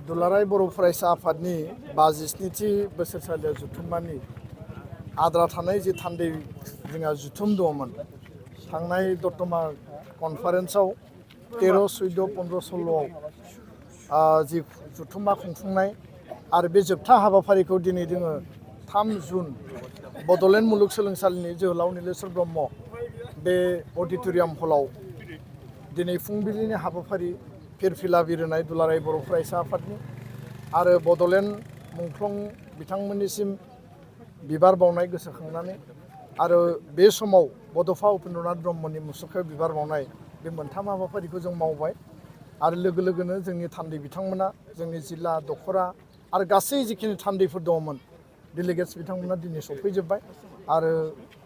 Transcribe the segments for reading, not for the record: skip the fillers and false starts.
दुलाराय बर' फरायसा आफादनि 52थि बोसोरसालियाव जुथुम्मानि आद्रा थानाय जि थान्दै जोंहा जुथुम दङमोन थांनाय दतमा कनफारेन्सआव 13, 14, 15, 16आव जि जुथुम्मा खुंफुंनाय आरो बे जोबथा हाबाफारिखौ दिनै जोङो 3 जुन बड'लेण्ड मुलुगसोलोंसालिनि जोहोलाव नीलेश्वर ब्रह्म बे अडिट'रियाम हलाव दिनै फुंबिलिनि हाबाफारि फिरफिला बिरहोनाय दुलाराय बर' फरायसा आफादनि आरो बड'लेण्ड मुंख्लं बिथांमोननिसिम बिबार बावनाय गोसोखांनानै आरो बे समाव बड'फा उपेन्द्रनाथ ब्रह्मनि मुसुखायाव बिबार बावनाय बे मोनथाम हाबाफारिखौ जों मावबाय आरो लोगो लोगोनो जोंनि थान्दै बिथांमोना जोंनि जिल्ला दखरा आरो गासै जिखिनि थान्दैफोर दङमोन डेलिगेट्स बिथांमोना दिनै सफैजोब्बाय आरो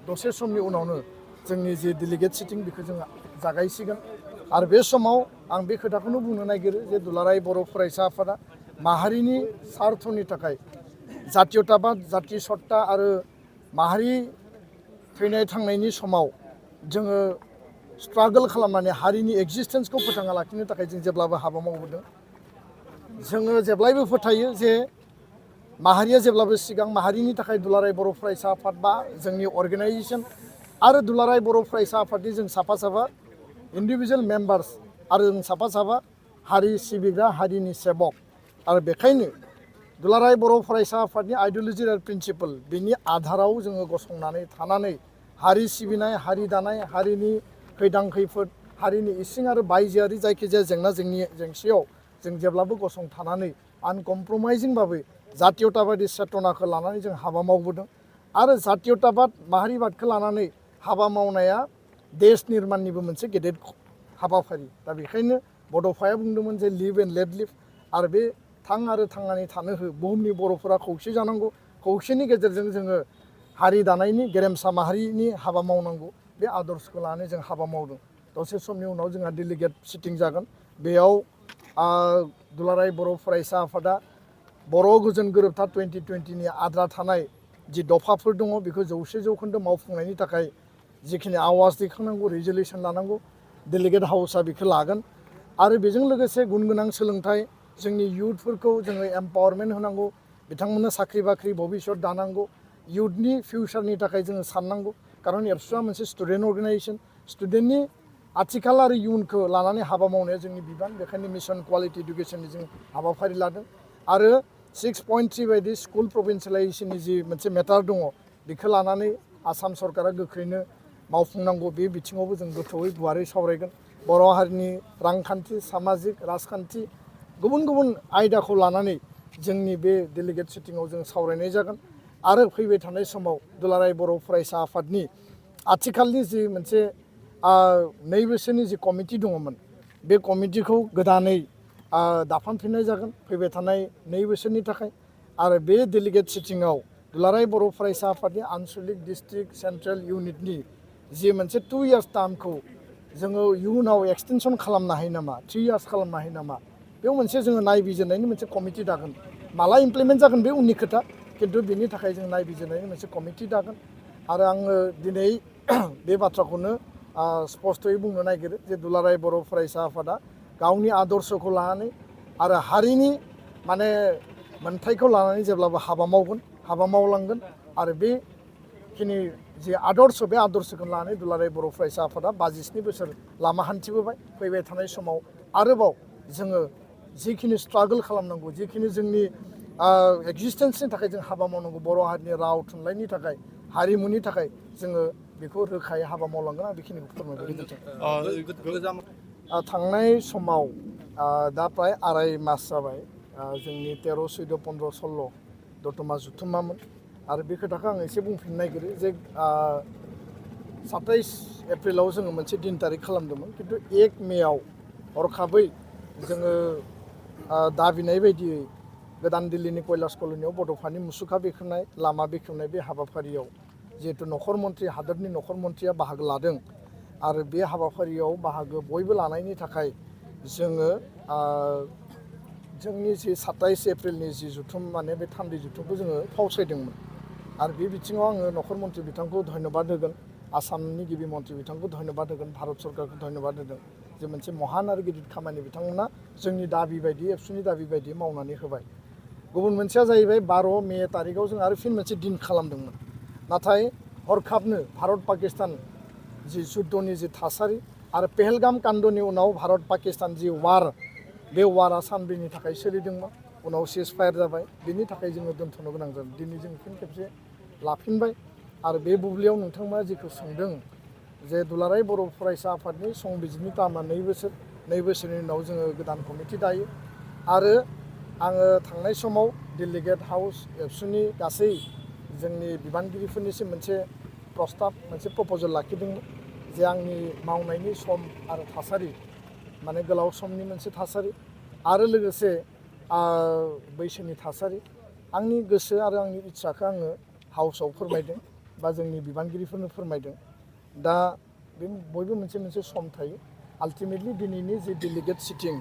दसे समनि उनावनो जोंनि जि डेलिगेट सिटिं बेखौ जों जागायसिगोन आरो बे समाव आं बे खोथाखौनो बुंनो नागिरो जे दुलाराय बर' फरायसा आफादा माहारिनि सार्थनि थाखाय जातीयताबाद जाति सत्ता आरो माहारि थैनाय थांनायनि समाव जोङो स्ट्रागल खालामनानै हारिनि एक्जिस्टेन्सखौ फोथांना लाखिनो थाखाय जों जेब्लाबो हाबा मावबोदों। जोङो जेब्लायबो फोथायो जे माहारिया जेब्लाबो सिगां माहारिनि थाखाय दुलाराय बर' फरायसा आफाद बा जोंनि अर्गेनाइजेसन आरो दुलाराय बर' फरायसा आफादनि जों साफा साफा इन्डिभिजुवेल मेम्बार्स आरो जों साफा साफा हारि सिबिग्रा हारिनि सेबक आरो बेखायनो दुलाराय बर' फरायसा आफादनि आइडिय'लजि आरो प्रिन्सिपल बेनि आधाराव जोङो गसंनानै थानानै हारि सिबिनाय हारि दानाय हारिनि खैदां खैफोद हारिनि इसिं आरो बायजोआरि जायखिजाया जेंसियाव जों जेब्लाबो गसंथानानै आनकमप्रमाइजिंबाबो जातीयताबादि चेतनाखौ लानानै जों हाबा मावबोदों आरो जातीयताबाद माहारिबादखौ लानानै हाबा मावनाया देश निर्माणनिबो मोनसे गेदेर हाबाफारि दा बेखायनो बड'फाया बुंदोंमोन जे लिभ एन्ड लेट लिभ आरो बे थां आरो थांनानै थानो हो बुहुमनि बर'फोरा खौसे जानांगौ खौसेनि गेजेरजों जोङो हारि दानायनि गेरेमसा माहारिनि हाबा मावनांगौ बे आदर्शखौ लानानै जों हाबा मावदों। दसे समनि उनाव जोंहा डेलिगेट सिटिं जागोन बेयाव दुलाराय बर' फरायसा आफादा बर' गोजोन गोरोबथा 2020नि आद्रा थानाय जि दफाफोर दङ बेखौ 100% मावफुंनायनि थाखाय जिखिनि आवाज दैखांनांगौ रिजोलिउसन लानांगौ डेलिगेट हाउसआ बेखौ लागोन आरो बेजों लोगोसे गुन गोनां सोलोंथाइ जोंनि इयुथफोरखौ जोङो एम्पावारमेन्ट होनांगौ बिथांमोननो साख्रि बाख्रि भबिष्यत दानांगौ इयुथनि फिउचारनि थाखाय जोङो साननांगौ खारन एबसुआ मोनसे स्टुडेन्ट अर्गेनाइजेसन स्टुडेन्टनि आथिखाल आरो इयुनखौ लानानै हाबा मावनाया जोंनि बिबान बेखायनो मिशन क्वालिटि इडुकेसननि जों हाबाफारि लादों आरो 6.3 बायदि स्कुल प्रभिन्सियेलाइजेसननि जि मोनसे मेटार दङ बेखौ लानानै आसाम सरकारा गोख्रैनो मावफुंनांगौ बे बिथिङावबो जों गोथौयै गुवारै सावरायगोन बर' हारिनि रांखान्थि सामाजिक राजखान्थि गुबुन गुबुन आयदाखौ लानानै जोंनि बे डेलिगेट सिटिंआव जों सावरायनाय जागोन आरो फैबाय थानाय समाव दुलाराय बर' फरायसा आफादनि आथिखालनि जि मोनसे 2 बोसोरनि जि कमिटि दङमोन बे कमिटिखौ गोदानै दाफामफिननाय जागोन फैबाय थानाय 2 बोसोरनि थाखाय आरो बे डेलिगेट सिटिंआव दुलाराय बर' फरायसा आफादनि आनसलिक डिस्ट्रिक्ट सेन्ट्रेल इउनिटनि जि मोनसे 2 इयार्स टार्मखौ जोङो इयुनाव एक्सटेनसन खालामनो हायो नामा 3 इयार्स खालामनो हायो नामा बेयाव मोनसे जोङो नायबिजिरनायनि मोनसे कमिटि दागोन माला इमप्लिमेन्ट जागोन बे उननि खोथा खिन्थु बेनि थाखाय जों नायबिजिरनायनि मोनसे कमिटि दागोन आरो आङो दिनै बे बाथ्राखौनो स्पष्टयै बुंनो नागिरो जे दुलाराय बर' फरायसा आफादा गावनि आदर्शखौ लानानै आरो हारिनि माने मोन्थायखौ लानानै जेब्लाबो हाबा मावगोन हाबा मावलांगोन आरो बेखिनि जि आदर्श बे आदर्शखौ लानानै दुलाराय बर' फरायसा आफादा 52 बोसोर लामा हान्थिबोबाय फैबाय थानाय समाव आरोबाव जोङो जिखिनि स्ट्रागल खालामनांगौ जिखिनि जोंनि एक्जिस्टेन्सनि थाखाय जों हाबा मावनांगौ बर' हारिनि राव थुनलाइनि थाखाय हारिमुनि थाखाय जोङो बेखौ रोखायै हाबा मावलांगोन आं बेखिनिखौ फोरमायबाय गोजोन्थों। थांनाय समाव दा प्राय 2.5 मास जाबाय जोंनि 13, 14, 15, 16 दतमा जुथुम्मामोन आरो बे खोथाखौ आं एसे बुंफिननो नागिरो जे 27 एप्रिलाव जोङो मोनसे दिन थारिख खालामदोंमोन खिन्थु 1 मेआव हरखाबै जोङो दाबिनाय बायदियै गोदान दिल्लीनि कैलाश कल'नियाव बड'फानि मुसुखा बेखेवनाय लामा बेखेवनाय बे हाबाफारियाव जिहेतु नखर मन्थ्रि हादोरनि नखर मन्थ्रिया बाहागो लादों आरो बे हाबाफारियाव बाहागो बयबो लानायनि थाखाय जोङो जोंनि जि 27 एप्रिलनि जि जुथुम माने बे थान्दै जुथुमखौ जोङो फावसायदोंमोन आरो बे बिथिङाव आङो नखर मन्थ्रि बिथांखौ धन्यबाद होगोन आसामनि गिबि मन्थ्रि बिथांखौ धन्यबाद होगोन भारत सरकारखौ धन्यबाद होदों जे मोनसे महान आरो गिदिर खामानि बिथांमोना जोंनि दाबि बायदि एबसुनि दाबि बायदि मावनानै होबाय। गुबुन मोनसेया जाहैबाय 12 मे तारिखआव जों आरो फिन मोनसे दिन खालामदोंमोन। नाथाय हरखाबनो भारत पाकिस्तान जि जुद्धनि जि थासारि आरो पेहेलगाम कान्दनि उनाव भारत पाकिस्तान जि वार, बे वारा सानब्रैनि थाखाय सोलिदोंमोन। उनाव सिज फायार जाबाय। बिनि थाखाय जोङो दोनथ'नो गोनां जादों। दिनै जों फिन खेबसे लाफिनबाय आरो बे बुब्लियाव नोंथांमोना जेखौ सोंदों जे दुलाराय बर' फरायसा आफादनि संबिजिरनि टार्मआ 2 बोसोर, 2 बोसोरनि उनाव जोङो गोदान कमिटि दायो आरो आङो थांनाय समाव डेलिगेट हाउस एबसुनि गासै जोंनि बिबानगिरिफोरनिसिम मोनसे प्रस्ताब, मोनसे प्रप'जेल लाखिदोंमोन जे आंनि मावनायनि सम आरो थासारि, माने गोलाव समनि मोनसे थासारि आरो लोगोसे बैसोनि थासारि, आंनि गोसो आरो आंनि इच्छाखौ आङो हाउसआव फोरमायदों बा जोंनि बिबानगिरिफोरनो फोरमायदों। दा बे बयबो मोनसे मोनसे सम थायो। आल्टिमेटलि दिनैनि जे डेलिगेट सिटिं,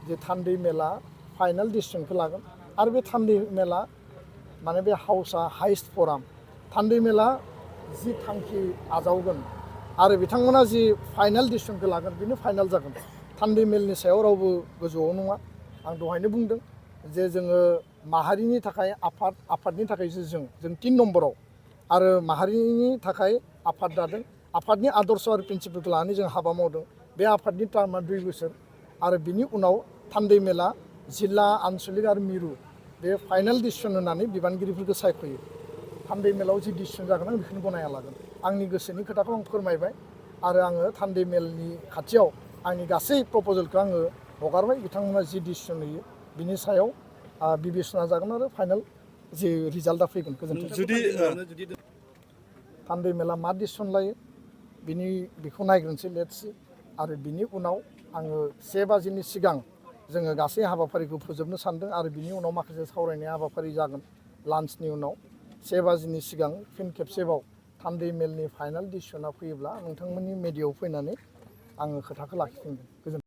जे थान्दै मेला फाइनाल डिसिसनखौ लागोन आरो बे थान्दै मेला माने बे हाउसआ हाइस्ट फराम। थान्दै मेला जि थांखि आजावगोन आरो बिथांमोना जि फाइनाल डिसिसनखौ लागोन बेनो फाइनाल जागोन। थान्दै मेलनि सायाव रावबो गोजौआव नङा। आं दहायनो बुंदों जे जोङो माहारिनि थाखाय आफाद, आफादनि थाखायसो जों 3 नम्बराव आरो माहारिनि थाखाय आफाद दादों। आफादनि आदर्श आरो प्रिन्सिपलखौ लानानै जों हाबा मावदों। बे आफादनि टार्मआ 2 बोसोर आरो बिनि उनाव थान्दै मेला जिल्ला, आनसलिक आरो मिरु बे फाइनाल डिसिसन होनानै बिबानगिरिफोरखौ सायख'यो। थान्दै मेलाव जि डिसिसन जागोन आं बेखौनो गनायना लागोन। आंनि गोसोनि खोथाखौ आं फोरमायबाय आरो आङो थान्दै मेलनि खाथियाव आंनि गासै प्रप'जेलखौ आङो हगारबाय। बिथांमोना जि डिसिसन होयो बिनि सायाव बिबेसना जागोन आरो फाइनाल जि रिजाल्टआ फैगोन। गोजोन्थों। थान्दै मेला मा डिसिसन लायो बेखौ नायग्रोनोसै लेट्स आरो बिनि उनाव आङो 1 बाजिनि सिगां जोङो गासै हाबाफारिखौ फोजोबनो सानदों आरो बिनि उनाव माखासे सावरायनाय हाबाफारि जागोन लान्चनि उनाव। 1 बाजिनि सिगां फिन खेबसेबाव थान्दै मेलनि फाइनाल डिसिसना फैयोब्ला नोंथांमोननि मेडियायाव फैनानै आङो खोथाखौ लाखिफिनगोन। गोजोन्थों।